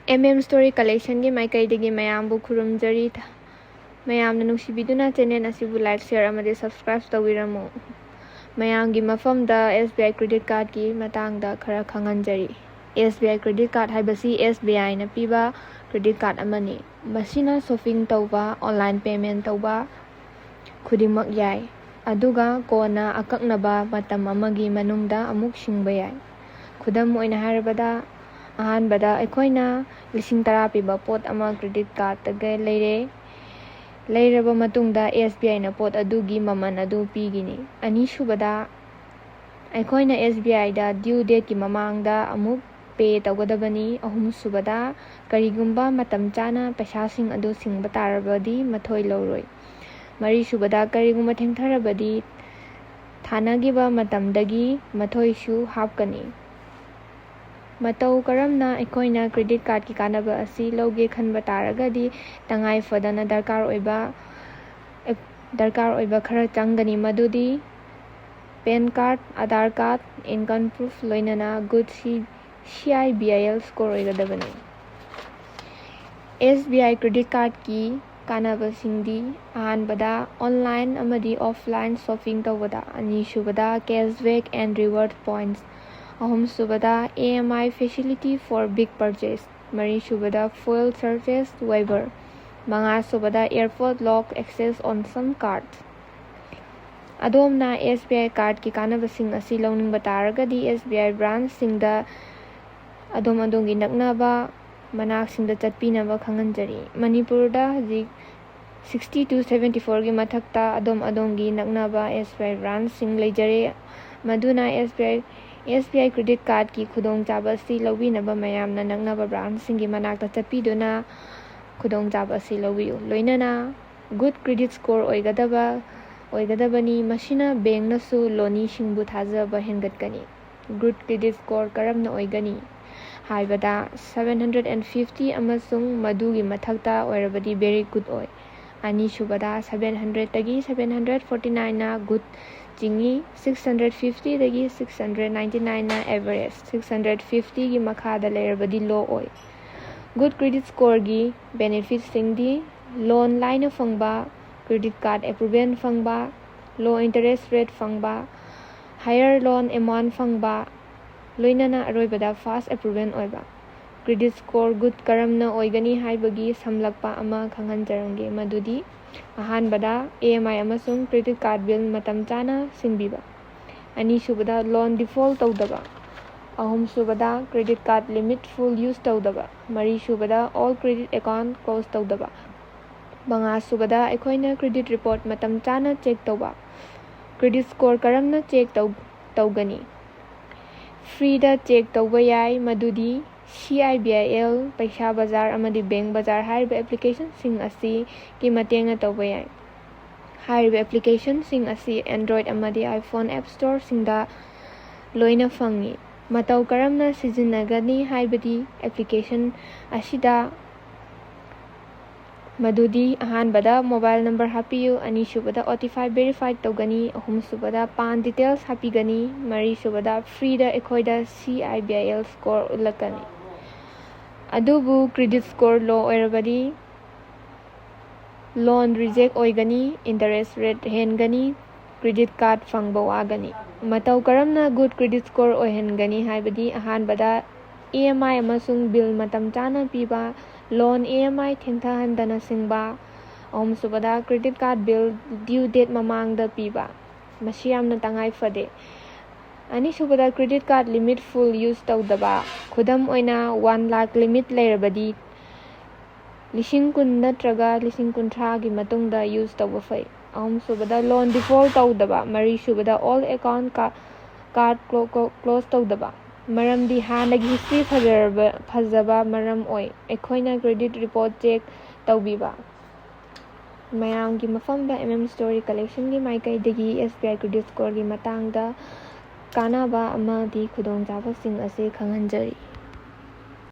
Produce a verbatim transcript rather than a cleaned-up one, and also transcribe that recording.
M M Story Collectionꯒꯤ ꯃꯥꯏꯀꯩꯗꯒꯤ ꯃꯌꯥꯝꯕꯨ ꯈꯨꯔꯨꯝꯖꯔꯤ꯫ ꯃꯌꯥꯝꯅ ꯅꯨꯡꯁꯤꯕꯤꯗꯨꯅ channel ꯑꯁꯤꯕꯨ like, share ꯑꯃꯗꯤ subscribe ꯇꯧꯕꯤꯔꯝꯃꯨ꯫ ꯃꯌꯥꯝꯒꯤ ꯃꯐꯝꯗ S B I credit cardꯀꯤ ꯃꯇꯥꯡꯗ ꯈꯔ ꯈꯪꯍꯟꯖꯔꯤ꯫ S B I credit card ꯍꯥꯏꯕꯁꯤ S B Iꯅ ꯄꯤꯕ credit card ꯑꯃꯅꯤ꯫ ꯃꯁꯤꯅ shopping ꯇꯧꯕ, online payment ꯇꯧꯕ ꯈꯨꯗꯤꯡꯃꯛ ꯌꯥꯏ, ꯑꯗꯨꯒ ꯀꯣꯟꯅ ꯑꯀꯛꯅꯕ ꯃꯇꯝ ꯑꯃꯒꯤ ꯃꯅꯨꯡꯗ ꯑꯃꯨꯛ ꯁꯤꯡꯕ ꯌꯥꯏ꯫ ꯈꯨꯗꯝ ꯑꯣꯏꯅ ꯍꯥꯏꯔꯕꯗ, ꯑꯍꯥꯟꯕꯗ ꯑꯩꯈꯣꯏꯅ ꯂꯤꯁꯤꯡ ꯇꯔꯥ ꯄꯤꯕ ꯄꯣꯠ ꯑꯃ credit cardꯇꯒꯤ ꯂꯩꯔꯦ꯫ ꯂꯩꯔꯕ ꯃꯇꯨꯡꯗ S B Iꯅ ꯄꯣꯠ ꯑꯗꯨꯒꯤ ꯃꯃꯜ ꯑꯗꯨ ꯄꯤꯒꯅꯤ꯫ ꯑꯅꯤꯁꯨꯕꯗ, ꯑꯩꯈꯣꯏꯅ S B Iꯗ due dateꯀꯤ ꯃꯃꯥꯡꯗ ꯑꯃꯨꯛ pay ꯇꯧꯒꯗꯕꯅꯤ꯫ ꯑꯍꯨꯝꯁꯨꯕꯗ, ꯀꯔꯤꯒꯨꯝꯕ ꯃꯇꯝ ꯆꯥꯅ ꯄꯩꯁꯥꯁꯤꯡ ꯑꯗꯨ ꯁꯤꯡꯕ ꯇꯥꯔꯕꯗꯤ ꯃꯊꯣꯏ ꯂꯧꯔꯣꯏ꯫ ꯃꯔꯤꯁꯨꯕꯗ, ꯀꯔꯤꯒꯨꯝꯕ ꯊꯦꯡꯊꯔꯕꯗꯤ ꯊꯥꯅꯈꯤꯕ ꯃꯇꯝꯗꯒꯤ ꯃꯊꯣꯏꯁꯨ ꯍꯥꯞꯀꯅꯤ꯫ ꯃꯇꯧ ꯀꯔꯝꯅ ꯑꯩꯈꯣꯏꯅ credit cardꯀꯤ ꯀꯥꯟꯅꯕ ꯑꯁꯤ ꯂꯧꯒꯦ ꯈꯟꯕ ꯇꯥꯔꯒꯗꯤ, ꯇꯉꯥꯏ ꯐꯗꯅ ꯗꯔꯀꯥꯔ ꯑꯣꯏꯕ, ꯗꯔꯀꯥꯔ ꯑꯣꯏꯕ ꯈꯔ ꯆꯪꯒꯅꯤ, ꯃꯗꯨꯗꯤ PAN card, Aadhaar card, income proof, ꯂꯣꯏꯅꯅ good C-, C I B I L score ꯑꯣꯏꯒꯗꯕꯅꯤ꯫ S B I credit cardꯀꯤ ꯀꯥꯟꯅꯕꯁꯤꯡꯗꯤ, ꯑꯍꯥꯟꯕꯗ, online ꯑꯃꯗꯤ offline shopping ꯇꯧꯕꯗ, ꯑꯅꯤꯁꯨꯕꯗ, cashback and reward points, ꯑꯍꯨꯝꯁꯨꯕꯗ, E M I facility for big purchase, ꯃꯔꯤꯁꯨꯕꯗ, fuel surcharge waiver, ꯃꯉꯥꯁꯨꯕꯗ, airport lock access on some cards꯫ ꯑꯗꯣꯝꯅ S B I cardꯀꯤ ꯀꯥꯟꯅꯕꯁꯤꯡ ꯑꯁꯤ ꯂꯧꯅꯤꯡꯕ ꯇꯥꯔꯒꯗꯤ, S B I branchꯁꯤꯡꯗ ꯑꯗꯣꯝ ꯑꯗꯣꯝꯒꯤ ꯅꯛꯅꯕ ꯃꯅꯥꯛꯁꯤꯡꯗ ꯆꯠꯄꯤꯅꯕ ꯈꯪꯍꯟꯖꯔꯤ꯫ ꯃꯅꯤꯄꯨꯔꯗ ꯍꯧꯖꯤꯛ sixty to seventy fourꯒꯤ ꯃꯊꯛꯇ ꯑꯗꯣꯝ ꯑꯗꯣꯝꯒꯤ ꯅꯛꯅꯕ S B I branchꯁꯤꯡ ꯂꯩꯖꯔꯦ, ꯃꯗꯨꯅ S B I, S B I credit cardꯀꯤ ꯈꯨꯗꯣꯡꯆꯥꯕ ꯑꯁꯤ ꯂꯧꯕꯤꯅꯕ ꯃꯌꯥꯝꯅ ꯅꯛꯅꯕ branchꯁꯤꯡꯒꯤ ꯃꯅꯥꯛꯇ ꯆꯠꯄꯤꯗꯨꯅ ꯈꯨꯗꯣꯡꯆꯥꯕ ꯑꯁꯤ ꯂꯧꯕꯤꯌꯨ꯫ ꯂꯣꯏꯅꯅ good credit score ꯑꯣꯏꯒꯗꯕ, ꯑꯣꯏꯒꯗꯕꯅꯤ꯫ ꯃꯁꯤꯅ bankꯅꯁꯨ loaneeꯁꯤꯡꯕꯨ ꯊꯥꯖꯕ ꯍꯦꯟꯒꯠꯀꯅꯤ꯫ Good credit score ꯀꯔꯝꯅ ꯑꯣꯏꯒꯅꯤ ꯍꯥꯏꯕꯗ, seven hundred and fifty ꯑꯃꯁꯨꯡ ꯃꯗꯨꯒꯤ ꯃꯊꯛꯇ ꯑꯣꯏꯔꯕꯗꯤ very good ꯑꯣꯏ꯫ ꯑꯅꯤꯁꯨꯕꯗ, seven hundredꯇꯒꯤ seven hundred forty nineꯅ good ꯆꯤꯡꯏ, six hundred fiftyꯗꯒꯤ six hundred ninety nineꯅ average, six hundred fiftyꯒꯤ ꯃꯈꯥꯗ ꯂꯩꯔꯕꯗꯤ low ꯑꯣꯏ꯫ Good credit scoreꯒꯤ benefitsꯁꯤꯡꯗꯤ: loan ꯂꯥꯏꯅ ꯐꯪꯕ, credit card approval ꯐꯪꯕ, low interest rate ꯐꯪꯕ, higher loan amount ꯐꯪꯕ, ꯂꯣꯏꯅꯅ ꯑꯔꯣꯏꯕꯗ fast approval ꯑꯣꯏꯕ꯫ Credit score good ꯀꯔꯝꯅ ꯑꯣꯏꯒꯅꯤ ꯍꯥꯏꯕꯒꯤ ꯁꯝꯂꯞꯄ ꯑꯃ ꯈꯪꯍꯟꯖꯔꯝꯒꯦ, ꯃꯗꯨꯗꯤ: ꯑꯍꯥꯟꯕꯗ, EMI ꯑꯃꯁꯨꯡ credit card bill ꯃꯇꯝ ꯆꯥꯅ ꯁꯤꯡꯕꯤꯕ꯫ ꯑꯅꯤꯁꯨꯕꯗ, loan default ꯇꯧꯗꯕ꯫ ꯑꯍꯨꯝꯁꯨꯕꯗ, credit card limit full use ꯇꯧꯗꯕ꯫ ꯃꯔꯤꯁꯨꯕꯗ, all credit account close ꯇꯧꯗꯕ꯫ ꯃꯉꯥꯁꯨꯕꯗ, ꯑꯩꯈꯣꯏꯅ credit report ꯃꯇꯝ ꯆꯥꯅ check ꯇꯧꯕ꯫ Credit score ꯀꯔꯝꯅ check ꯇꯧ-, ꯇꯧꯒꯅꯤ? Freeꯗ check ꯇꯧꯕ ꯌꯥꯏ, ꯃꯗꯨꯗꯤ CIBIL, Paisa Bazaar ꯑꯃꯗꯤ Bank Bazaar ꯍꯥꯏꯔꯤꯕ applicationꯁꯤꯡ ꯑꯁꯤꯒꯤ ꯃꯇꯦꯡꯅ ꯇꯧꯕ ꯌꯥꯏ꯫ ꯍꯥꯏꯔꯤꯕ applicationꯁꯤꯡ ꯑꯁꯤ Android ꯑꯃꯗꯤ iPhone app storeꯁꯤꯡꯗ ꯂꯣꯏꯅ ꯐꯪꯏ꯫ ꯃꯇꯧ ꯀꯔꯝꯅ ꯁꯤꯖꯤꯟꯅꯒꯅꯤ ꯍꯥꯏꯕꯗꯤ application ꯑꯁꯤꯗ ꯃꯗꯨꯗꯤ: ꯑꯍꯥꯟꯕꯗ, mobile number ꯍꯥꯞꯄꯤꯌꯨ꯫ ꯑꯅꯤꯁꯨꯕꯗ, OTP verify ꯇꯧꯒꯅꯤ꯫ ꯑꯍꯨꯝꯁꯨꯕꯗ, PAN details ꯍꯥꯞꯄꯤꯒꯅꯤ꯫ ꯃꯔꯤꯁꯨꯕꯗ, freeꯗ ꯑꯩꯈꯣꯏꯗ CIBIL score ꯎꯠꯂꯛꯀꯅꯤ꯫ ꯑꯗꯨꯕꯨ credit score low ꯑꯣꯏꯔꯕꯗꯤ loan reject ꯑꯣꯏꯒꯅꯤ, interest rate ꯍꯦꯟꯒꯅꯤ, credit card ꯐꯪꯕ ꯋꯥꯒꯅꯤ꯫ ꯃꯇꯧ ꯀꯔꯝꯅ good credit score ꯑꯣꯏꯍꯟꯒꯅꯤ ꯍꯥꯏꯕꯗꯤ: ꯑꯍꯥꯟꯕꯗ, EMI ꯑꯃꯁꯨꯡ bill ꯃꯇꯝ ꯆꯥꯅ ꯄꯤꯕ, loan EMI ꯊꯦꯡꯊꯍꯟꯗꯅ ꯁꯤꯡꯕ꯫ ꯑꯍꯨꯝꯁꯨꯕꯗ, credit card bill due date ꯃꯃꯥꯡꯗ ꯄꯤꯕ꯫ ꯃꯁꯤ ꯌꯥꯝꯅ ꯇꯉꯥꯏ ꯐꯗꯦ꯫ ꯑꯅꯤꯁꯨꯕꯗ, credit card limit full use ꯇꯧꯗꯕ꯫ ꯈꯨꯗꯝ ꯑꯣꯏꯅ, one lakh limit ꯂꯩꯔꯕꯗꯤ, ꯂꯤꯁꯤꯡ ꯀꯨꯟ ꯅꯠꯇ꯭ꯔꯒ ꯂꯤꯁꯤꯡ ꯀꯨꯟꯊ꯭ꯔꯥꯒꯤ ꯃꯇꯨꯡꯗ use ꯇꯧꯕ ꯐꯩ꯫ ꯑꯍꯨꯝꯁꯨꯕꯗ, loan default ꯇꯧꯗꯕ꯫ ꯃꯔꯤꯁꯨꯕꯗ, all account ꯀ-, card clo-, clo-, close ꯇꯧꯗꯕ꯫ ꯃꯔꯝꯗꯤ ꯍꯥꯟꯅꯒꯤ history ꯐꯖꯔꯕ, ꯐꯖꯕ ꯃꯔꯝ ꯑꯣꯏ꯫ ꯑꯩꯈꯣꯏꯅ credit report check ꯇꯧꯕꯤꯕ꯫ ꯃꯌꯥꯝꯒꯤ ꯃꯐꯝꯗ MM Story Collectionꯒꯤ ꯃꯥꯏꯀꯩꯗꯒꯤ SBI credit scoreꯒꯤ ꯃꯇꯥꯡꯗ ꯀꯥꯟꯅꯕ ꯑꯃꯗꯤ ꯈꯨꯗꯣꯡꯆꯥꯕꯁꯤꯡ ꯑꯁꯤ ꯈꯪꯍꯟꯖꯔꯤ꯫